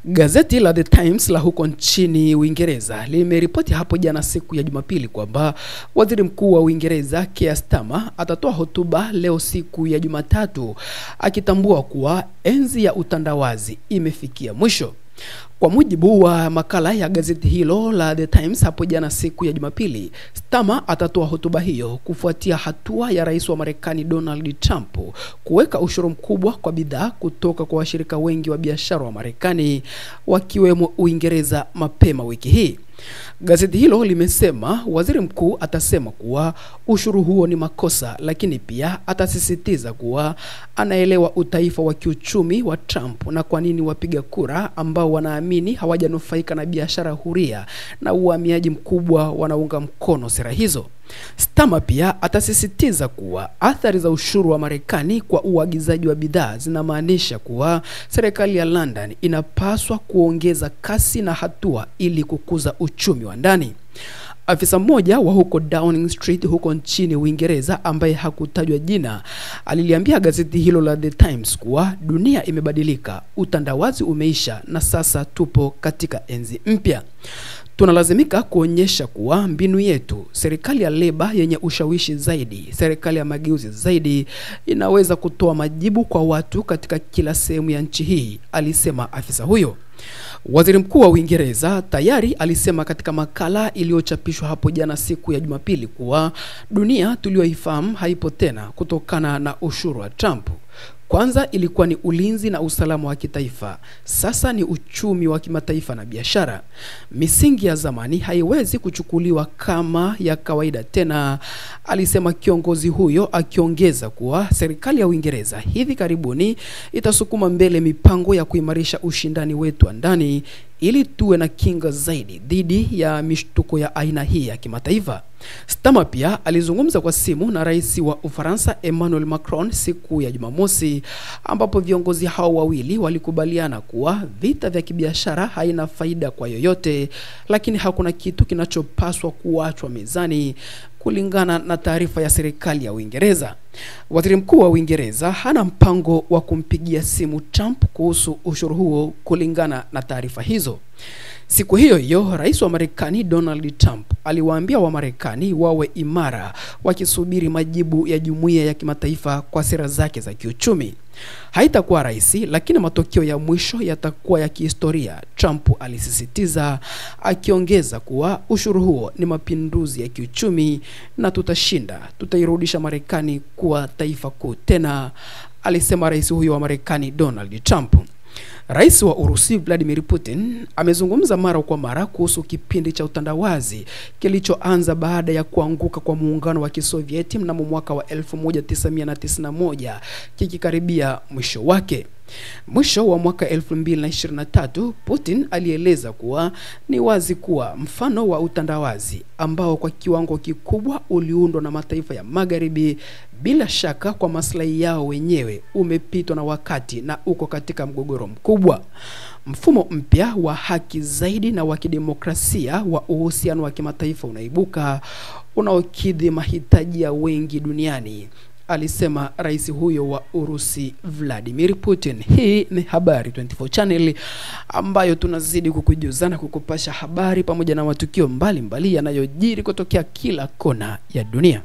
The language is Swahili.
Gazeti la The Times la huko nchini Uingereza limeripoti hapo jana siku ya Jumapili kwamba Waziri Mkuu wa Uingereza Keir Starmer atatoa hotuba leo siku ya Jumatatu akitambua kuwa enzi ya utandawazi imefikia mwisho. Kwa mujibu wa makala ya gazeti hilo la The Times hapo jana siku ya Jumapili, Starmer atatoa hotuba hiyo kufuatia hatua ya Rais wa Marekani Donald Trump kuweka ushuru mkubwa kwa bidhaa kutoka kwa washirika wengi wa biashara wa Marekani wakiwemo Uingereza mapema wiki hii. Gazeti hilo limesema waziri mkuu atasema kuwa ushuru huo ni makosa, lakini pia atasisitiza kuwa anaelewa utaifa wa kiuchumi wa Trump na kwa nini wapiga kura ambao wanaamini hawajanufaika na biashara huria na uhamiaji mkubwa wanaunga mkono sera hizo. Starmer pia atasisitiza kuwa athari za ushuru wa Marekani kwa uagizaji wa bidhaa zinamaanisha kuwa serikali ya London inapaswa kuongeza kasi na hatua ili kukuza uchumi wa ndani. Afisa mmoja wa huko Downing Street huko nchini Uingereza ambaye hakutajwa jina aliliambia gazeti hilo la The Times kuwa dunia imebadilika, utandawazi umeisha na sasa tupo katika enzi mpya. Tunalazimika kuonyesha kuwa mbinu yetu, serikali ya Leba yenye ushawishi zaidi, serikali ya mageuzi zaidi, inaweza kutoa majibu kwa watu katika kila sehemu ya nchi hii, alisema afisa huyo. Waziri Mkuu wa Uingereza tayari alisema katika makala iliyochapishwa hapo jana siku ya Jumapili kuwa dunia tuliyoifahamu haipo tena kutokana na ushuru wa Trump. Kwanza ilikuwa ni ulinzi na usalama wa kitaifa, sasa ni uchumi wa kimataifa na biashara. Misingi ya zamani haiwezi kuchukuliwa kama ya kawaida tena, alisema kiongozi huyo, akiongeza kuwa serikali ya Uingereza hivi karibuni itasukuma mbele mipango ya kuimarisha ushindani wetu wa ndani ili tuwe na kinga zaidi dhidi ya mishtuko ya aina hii ya kimataifa. Starmer pia alizungumza kwa simu na Rais wa Ufaransa Emmanuel Macron siku ya Jumamosi, ambapo viongozi hao wawili walikubaliana kuwa vita vya kibiashara haina faida kwa yoyote, lakini hakuna kitu kinachopaswa kuachwa mezani, kulingana na taarifa ya serikali ya Uingereza. Waziri Mkuu wa Uingereza hana mpango wa kumpigia simu Trump kuhusu ushuru huo, kulingana na taarifa hizo. Siku hiyo hiyo, Rais wa Marekani Donald Trump aliwaambia Wamarekani wawe imara wakisubiri majibu ya jumuiya ya kimataifa kwa sera zake za kiuchumi. Haitakuwa rahisi, lakini matokeo ya mwisho yatakuwa ya kihistoria, Trump alisisitiza, akiongeza kuwa ushuru huo ni mapinduzi ya kiuchumi na tutashinda, tutairudisha Marekani kuwa taifa kuu tena, alisema rais huyo wa Marekani Donald Trump. Rais wa Urusi Vladimir Putin amezungumza mara kwa mara kuhusu kipindi cha utandawazi kilichoanza baada ya kuanguka kwa muungano wa Kisovieti mnamo mwaka wa 1991 kikikaribia mwisho wake. Mwisho wa mwaka 2023, Putin alieleza kuwa ni wazi kuwa mfano wa utandawazi ambao kwa kiwango kikubwa uliundwa na mataifa ya Magharibi bila shaka kwa maslahi yao wenyewe umepitwa na wakati na uko katika mgogoro mkubwa. Mfumo mpya wa haki zaidi na wa kidemokrasia wa uhusiano wa kimataifa unaibuka unaokidhi mahitaji ya wengi duniani, alisema rais huyo wa Urusi Vladimir Putin. Hii ni Habari 24 Channel ambayo tunazidi kukujuza na kukupasha habari pamoja na matukio mbalimbali yanayojiri kutokea kila kona ya dunia.